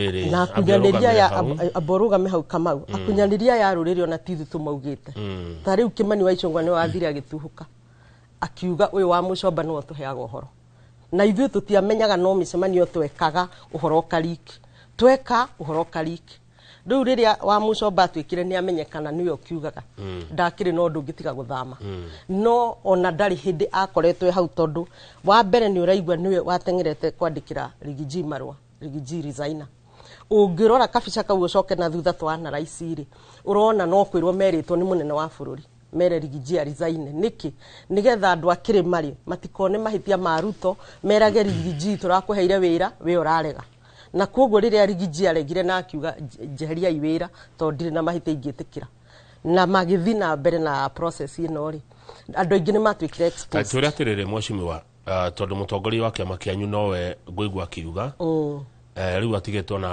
Rĩrĩ, na ambe akunyanĩria ũrũgame ya hau. Amba ũrũgame hau, Kamau. Akunyanĩria ya rũrĩrĩ ona ti ithuĩ tũmaugĩte. Ta rĩu Kĩmani wa Icũng'wa nĩ wathire agĩtuhũka akiuga ũyũ wa mũcomba nĩwe ũtũheaga ũhoro, na ithuĩ tũtiamenyaga, no mĩcemanio twekaga ũhoro ũkariki, tweka ũhoro ũkariki. Rĩu rĩrĩa wa mũcomba atuĩkire nĩ amenyekana nĩwe ũkiugaga, ndakĩrĩ na ũndũ ũngĩ tiga gũthama. No ona ndarĩ hĩndĩ akoretwo e hau, tondũ wa mbere nĩ ũraigua nĩwe wateng'erete kwandĩkĩra Rigiji marũa, Rigiji resigner. Ũngĩrora kabica kau ũcoke na thutha twa analyze rĩ, ũrona no kwĩrwo merĩtwo nĩ mũnene wa bũrũri mere Rigiji a resign. Nĩkĩ? Nĩgetha andũ a kĩrĩma rĩ matikone mahĩtia ma Ruto, merage Rigiji, "Tũrakũheire wĩra, we ũrarega." Na koguo rĩrĩa Rigiji aregire na akiuga, "Njeheriai wĩra tondũ ndirĩ na mahĩtia ingĩtĩkĩra," na magĩthiĩ na mbere na process ĩno rĩ, andũ aingĩ nĩ matuĩkire exposed. Tũrĩa atĩrĩrĩ, mheshimiwa, tondũ mũtongoria wa kĩama kĩanyu nowe ngũigua akiuga rĩu atigĩtwo na